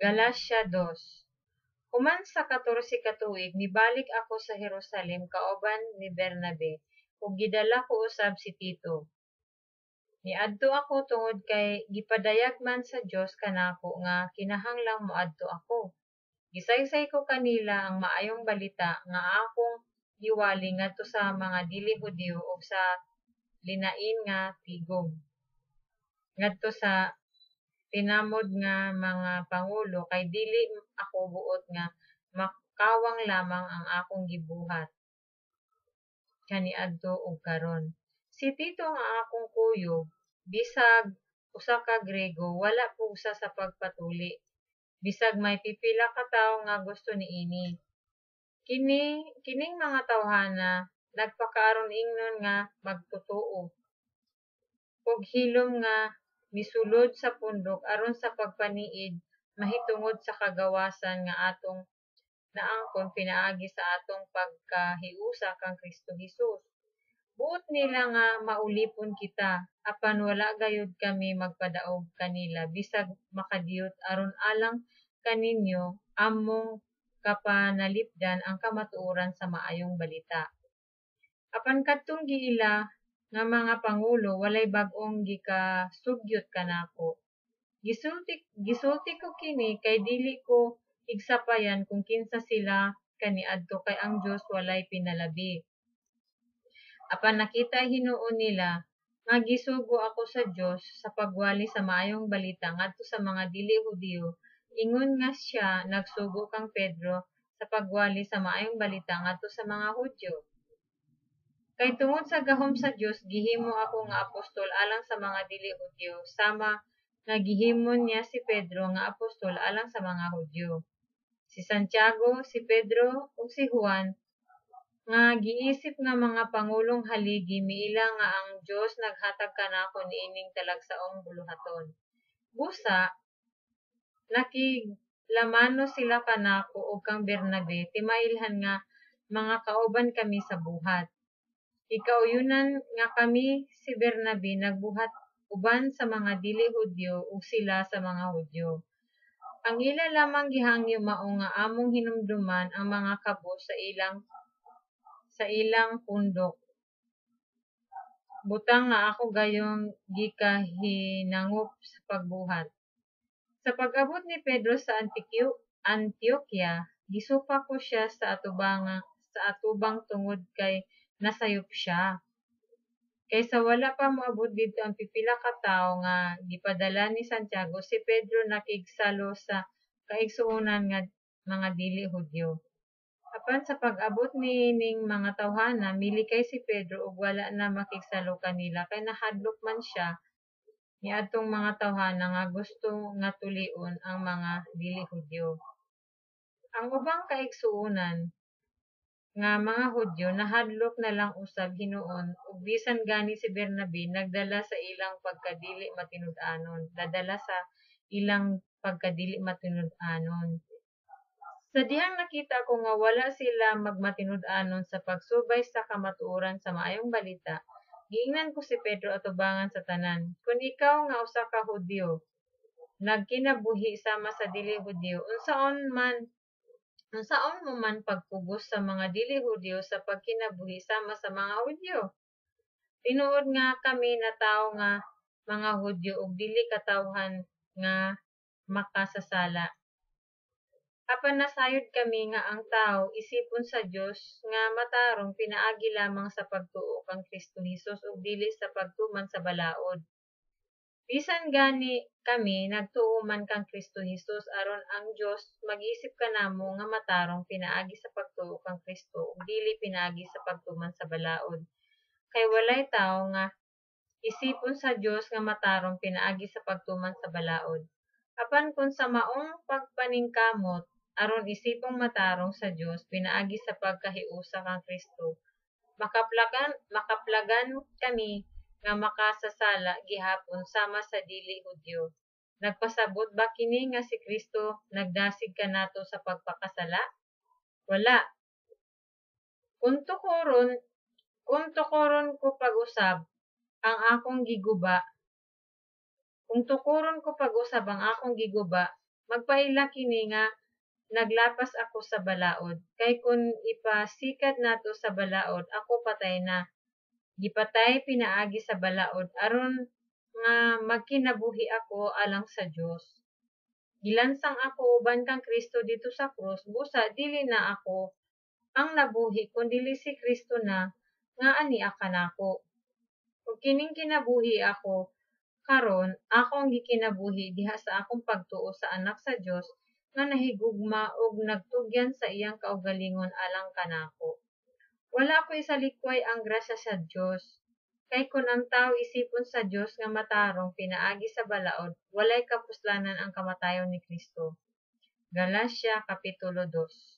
Galacia 2. Human sa 14 ka tuig nibalik ako sa Jerusalem kauban ni Bernabe, ug gidala ko usab si Tito. Niadto ako tungod kay gipadayag man sa Dios kanako nga kinahanglang moadto ako. Gisaysay ko kanila ang Maayong Balita nga akong giwali ngadto sa mga dili Hudiyo ug sa linain nga tigom. Ngadto sa tinamod nga mga pangulo, kay dili ako buot nga makawang lamang ang akong gibuhat kaniadto ug karon. Si Tito nga akong kuyog, bisag usa ka Grego, wala pugsa sa pagpatuli, bisag may pipila ka tawo nga gusto niini. Kining mga tawhana nagpakaaron ingnon nga magtotoo, ug hilom nga misulod sa pundok aron sa pagpaniid mahitungod sa kagawasan nga atong naangkon pinaagi sa atong pagkahiusa kang Kristo Hesus. Buot nila nga maulipon kita, apan wala gayud kami magpadaog kanila bisag makadiyot aron alang kaninyo among kapanalipdan ang kamatuoran sa Maayong Balita. Apan kadtong giila nga mga pangulo walay bag-ong gikasugyot kanako. Gisulti ko kini kay dili ko higsapayan kung kinsa sila kaniadto, kay ang Dios walay pinalabi. Apan nakita hinuon nila nga gisugo ako sa Dios sa pagwali sa Maayong Balita ngadto sa mga dili Hudiyo, ingon nga siya nagsugo kang Pedro sa pagwali sa Maayong Balita ngadto sa mga Hudyo. Kay tungod sa gahom sa Dios gihimo ako nga apostol alang sa mga dili Hudyo, sama nga gihimo niya si Pedro nga apostol alang sa mga Hudyo. Si Santiago, si Pedro ug si Juan nga giisip nga mga pangulong haligi miila nga ang Dios naghatag kanako niining talagsaong buluhaton. Busa nakiglamano sila kanako ug kang Bernabe, timailhan nga mga kauban kami sa buhat. Gikauyunan nga kami si Bernabe nagbuhat uban sa mga dili Hudyo ug sila sa mga Hudyo. Ang ila lamang gihangyo mao nga among hinumduman ang mga kabus sa ilang pundok, butang nga ako gayong gikahinangop sa pagbuhat. Sa pag-abot ni Pedro sa Antioquia, gisupak ko siya sa atubang tungod kay nasayop siya. Kay sa wala pa moabot didto ang pipila ka tawo nga gipadala ni Santiago, si Pedro nakigsalo sa kaigsuonan nga mga dili Hudyo. Apan sa pag-abot niining mga tawhana, milikay si Pedro ug wala na makigsalo kanila kay nahadlok man siya niadtong mga tawhana nga gusto nga tulion ang mga dili Hudyo. Ang ubang kaigsuonan nga mga Hudyo nahadlok na lang usab hinuon, ug bisan gani si Bernabe nagdala sa ilang pagkadili matinud-anon, nadala sa ilang pagkadili matinud-anon. Sa dihang nakita ko nga wala sila magmatinud-anon sa pagsubay sa kamatuoran sa Maayong Balita, giingnan ko si Pedro atubangan sa tanan, "Kun ikaw nga usa ka Hudyo nagkinabuhi sama sa dili Hudyo, unsaon mo man pagpugos sa mga dili Hudyo sa pagkinabuhi sama sa mga Hudyo? Tinuod nga kami natawo nga mga Hudyo ug dili katawhan nga makasasala. Apan nasayod kami nga ang tawo isipon sa Dios nga matarong pinaagi lamang sa pagtuo kang Kristo Hesus ug dili sa pagtuman sa balaod. Bisan gani kami nagtuo man kang Kristo Hesus aron ang Dios mag-isip kanamo nga matarong pinaagi sa pagtuo kang Kristo ug dili pinaagi sa pagtuman sa balaod. Kay walay tawo nga isipon sa Dios nga matarong pinaagi sa pagtuman sa balaod. Apan kun sa maong pagpaningkamot aron isipong matarong sa Dios pinaagi sa pagkahiusa kang Kristo, makaplagan kami nga makasasala gihapon sama sa dili Hudyo. Nagpasabot ba kini nga si Kristo nagdasig kanato sa pagpakasala? Wala. Kung tukoron ko pag-usab ang akong giguba, Magpaila kini nga naglapas ako sa balaod, kay kon ipasikat nato sa balaod, ako patay na. Gipatay pinaagi sa balaod aron nga magkinabuhi ako alang sa Dios. Gilansang ako uban kang Kristo didto sa krus, busa dili na ako ang nabuhi kundili si Kristo na nga ania kanako. Ug kining kinabuhi ako karon, akong gikinabuhi diha sa akong pagtuo sa Anak sa Dios nga nahigugma ug nagtugyan sa iyang kaugalingon alang kanako. Wala ko isalikway ang grasya sa Dios, kay kon ang tawo isipon sa Dios nga matarong pinaagi sa balaod, walay kapuslanan ang kamatayon ni Kristo. Galacia kapitulo 2.